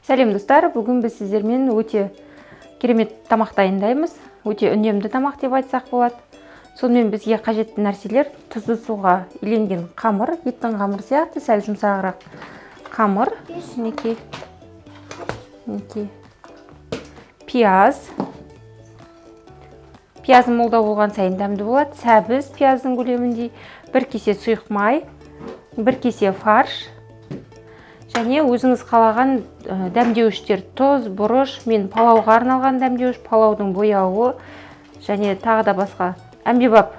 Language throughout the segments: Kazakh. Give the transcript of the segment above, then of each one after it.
Сәлем, достар! Бүгін біз сіздермен өте керемет тамақ дайындаймыз. Өте үнемді тамақ деп айтсақ болады. Сонымен, бізге қажетті нәрселер: тұзды суға иленген қамыр, еттің қамыры сияқты сәл жұмсағырақ қамыр, мінекей, мінекей, пияз. Пиязы молдау болған сайын дәмді болады. Сәбіз пияздың көлеміндей, бір кесе сұйық май, бір кесе фарш және өзіңіз қалаған дәмдеуіштер: тұз, бұрыш, мен палауға арналған дәмдеуіш, палаудың бояуы және тағы да басқа әмбебап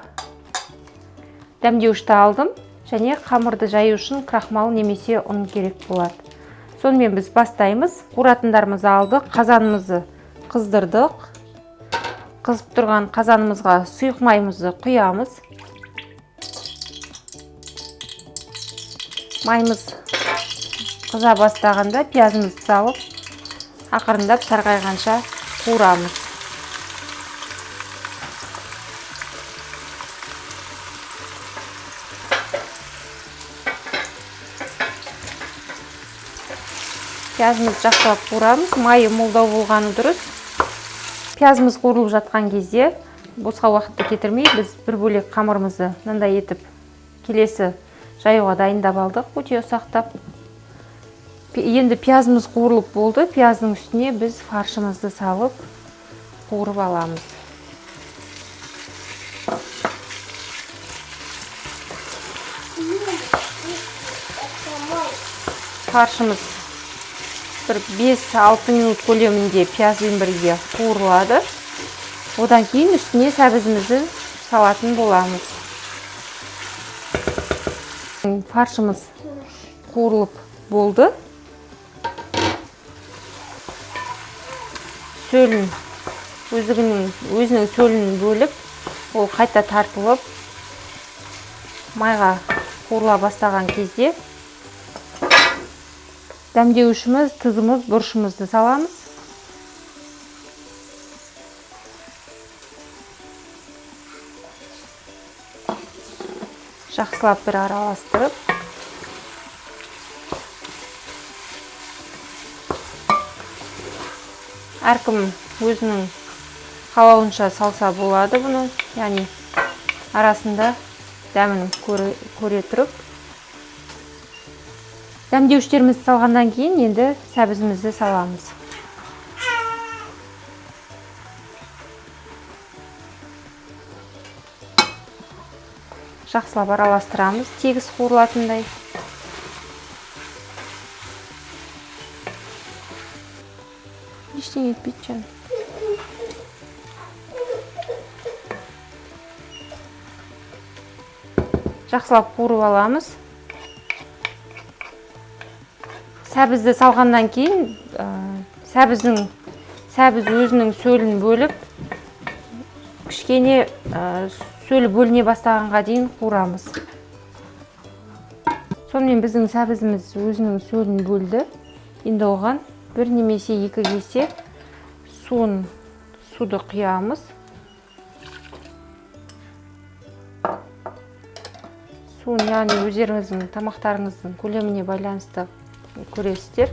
дәмдеуішті алдым. Және қамырды жаю үшін крахмал немесе ұн керек болады. Сонымен, біз бастаймыз. Қуыратындарымызды алдық, қазанымызды қыздырдық. Қызып тұрған қазанымызға сұйық майымызды құямыз. Майымыз қыза бастағанда пиязымызды салып, ақырындап сарғайғанша қуырамыз. Пиязымызды жақсылап қуырамыз, майы молдау болғаны дұрыс. Пиязымыз қуырылып жатқан кезде, босқа уақытты кетірмей, біз бір бөлек қамырымызды мынандай етіп келесі жаюға дайындап алдық, өте ұсақтап. Енді пиязымыз қуырылып болды. Пияздың үстіне біз фаршымызды салып, қуырып аламыз. Это мой. Фаршымыз бір 5-6 минут көлемінде пиязбен бірге қуырылады. Одан кейін үстіне сәбізімізді салатын боламыз. Фаршымыз қуырылып болды. Сөлін, өзінің сөлін бөліп, ол қайта тартылып, майға қуырыла бастаған кезде дәмдеуішіміз, тұзымыз, бұрышымызды саламыз. Жақсылап бір араластырып, әркім өзінің қалауынша салса болады бұны, яғни арасында дәмін көре тұрып. Дәмдеуіштерімізді салғаннан кейін енді сәбізімізді саламыз. Жақсылап араластырамыз, тегіс қуырылатындай. Ештеңе етпейді, жаным. Жақсылап қуырып аламыз. Сәбізді салғаннан кейін сәбіз өзінің сөлін бөліп, кішкене сөлі бөліне бастағанға дейін қуырамыз. Сонымен, біздің сәбізіміз өзінің сөлін бөлді. Енді оған бір немесе екі кесе суды құямыз. Суын, яғни, өздеріңіздің тамақтарыңыздың көлеміне байланысты көресіздер.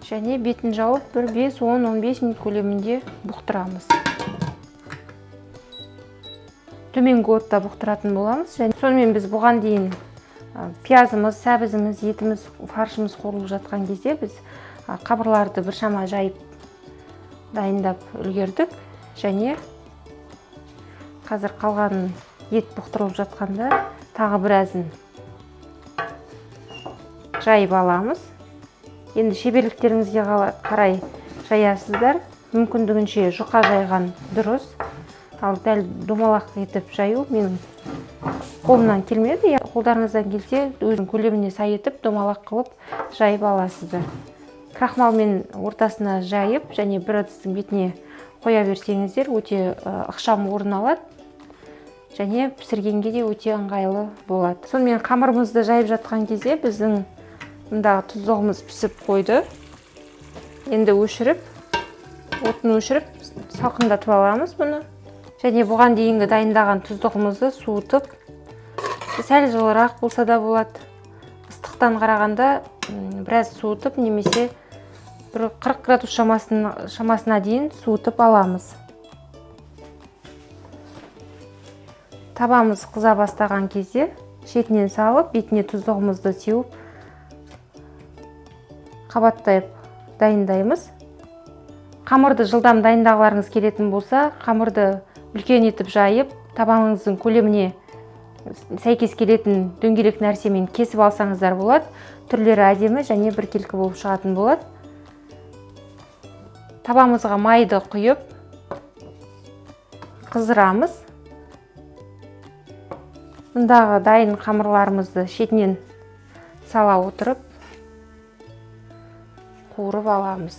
Және бетін жауып, бір 5, 10, 15 минут көлемінде бұқтырамыз. Төменгі отта бұқтыратын боламыз. Және сонымен, біз бұған дейін пиязымыз, сәбізіміз, етіміз, фаршымыз қуырылып жатқан кезде біз қабырларды біршама жайып, дайындап үлгердік. Және қазір қалған ет бұқтырылып жатқанда тағы біразын жайып аламыз. Енді шеберліктеріңізге қарай жаясыздар. Мүмкіндігінше жұқа жайған дұрыс. Ал дәл домалақ етіп жаю менің қолымнан келмеді. Қолдарыңыздан келсе, өзінің көлеміне сай етіп, домалақ қылып жайып аласыздар. Крахмалмен ортасына жайып және бір ыдыстың бетіне қоя берсеңіздер, өте ықшам орын алады және пісіргенге де өте ыңғайлы болады. Сонымен, қамырымызды жайып жатқан кезде біздің мындағы тұздығымыз пісіп қойды. Енді өшіріп, отын өшіріп, салқындатып аламыз бұны. Және бұған дейінгі дайындаған тұздығымызды суытып, сәл жылырақ болса да болады. Ыстық Ыстықтан қарағанда біраз суытып немесе бір 40 градус шамасына дейін суытып аламыз. Табамыз қыза бастаған кезде шетінен салып, бетіне тұздығымызды сеуіп, қабаттап дайындаймыз. Қамырды жылдам дайындағыларыңыз келетін болса, қамырды үлкен етіп жайып, табаңыздың көлеміне сәйкес келетін дөңгелек нәрсемен кесіп алсаңыздар болады. Түрлері әдемі және біркелкі болып шығатын болады. Табамызға майды құйып, қыздырамыз. Мұндағы дайын қамырларымызды шетінен сала отырып, қуырып аламыз.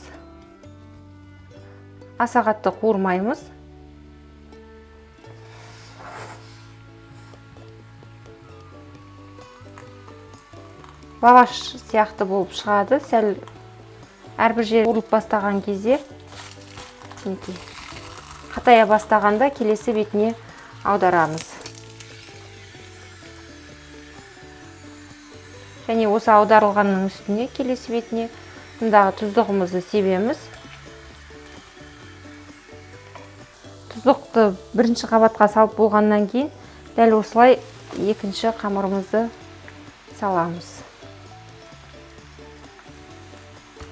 Аса қатты қуырмаймыз. Лаваш сияқты болып шығады. Сәл әрбір жері қуырылып бастаған кезде, мінекей, қатая бастағанда келесі бетіне аударамыз. Және осы аударылғанның үстіне келесі бетіне мұндағы тұздығымызды себеміз. Тұздықты бірінші қабатқа салып болғаннан кейін дәл осылай екінші қамырымызды саламыз.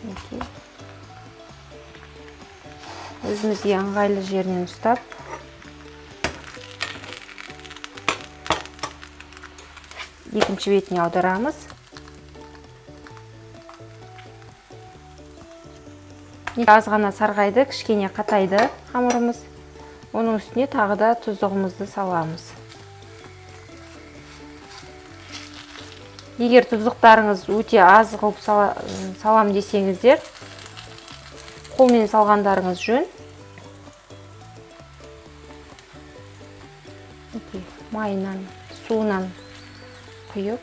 Мінекей. Өзімізге ыңғайлы жерінен ұстап, екінші бетіне аударамыз. Аз ғана сарғайды, кішкене қатайды қамырымыз. Оның үстіне тағы да тұздығымызды саламыз. Егер тұздықтарыңыз өте аз қылып салам десеңіздер, қолмен салғандарыңыз жөн. Мінекей, майынан, суынан құйып,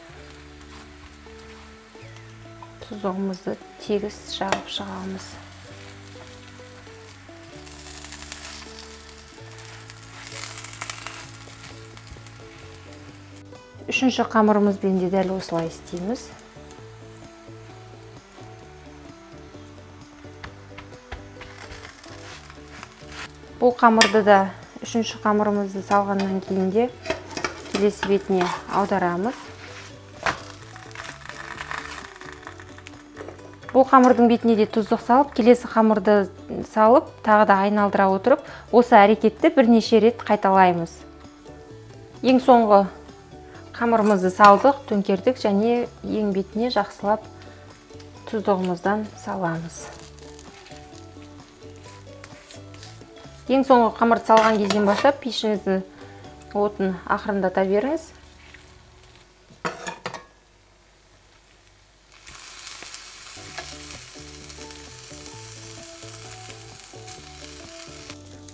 тұздығымызды тегіс жағып шығамыз. Үшінші қамырымызбен де дәл осылай істейміз. Бұл қамырды да үшінші қамырымызды салғаннан кейін де келесі бетіне аударамыз. Бұл қамырдың бетіне де тұздық салып, келесі қамырды салып, тағы да айналдыра отырып, осы әрекетті бірнеше рет қайталаймыз. Ең соңғы қамырымызды салдық, төңкердік және ең бетіне жақсылап тұздығымыздан саламыз. Ең соңғы қамырды салған кезден бастап пешіңіздің отын ақырындата беріңіз.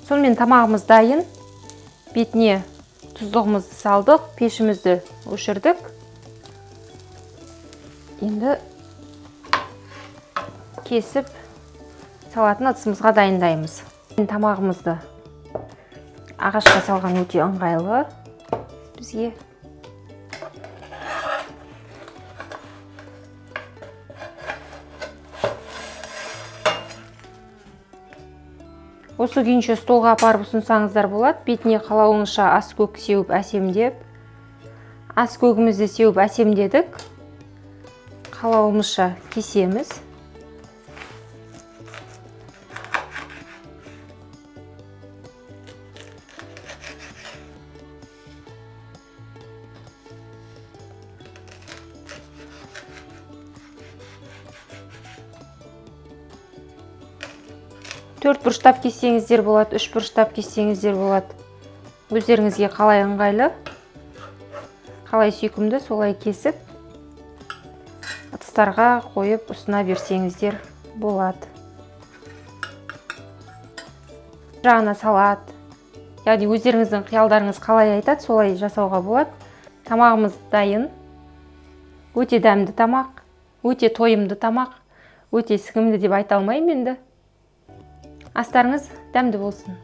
Сонымен тамағымыз дайын. Бетіне тұздығымызды салдық, пешімізді өшірдік. Енді кесіп салатын ыдысымызға дайындаймыз. Тамағымызды ағашқа салған өте ыңғайлы бізге. Осы күйінше столға апарып ұсынсаңыздар болады. Бетіне қалауыңызша аскөк сеуіп әсемдеп. Аскөгімізді сеуіп әсемдедік. Қалауымызша кесеміз. Төрт бұрыштап кессеңіздер болады, үш бұрыштап кессеңіздер болады. Өздеріңізге қалай ыңғайлы, қалай сүйкімді, солай кесіп, ыдыстарға қойып ұсына берсеңіздер болады. Жағына салат, яғни өздеріңіздің қиялдарыңыз қалай айтады, солай жасауға болады. Тамағымыз дайын. Өте дәмді тамақ, өте тойымды тамақ, өте сіңімді деп айта алмаймын енді. Астарыңыз дәмді болсын.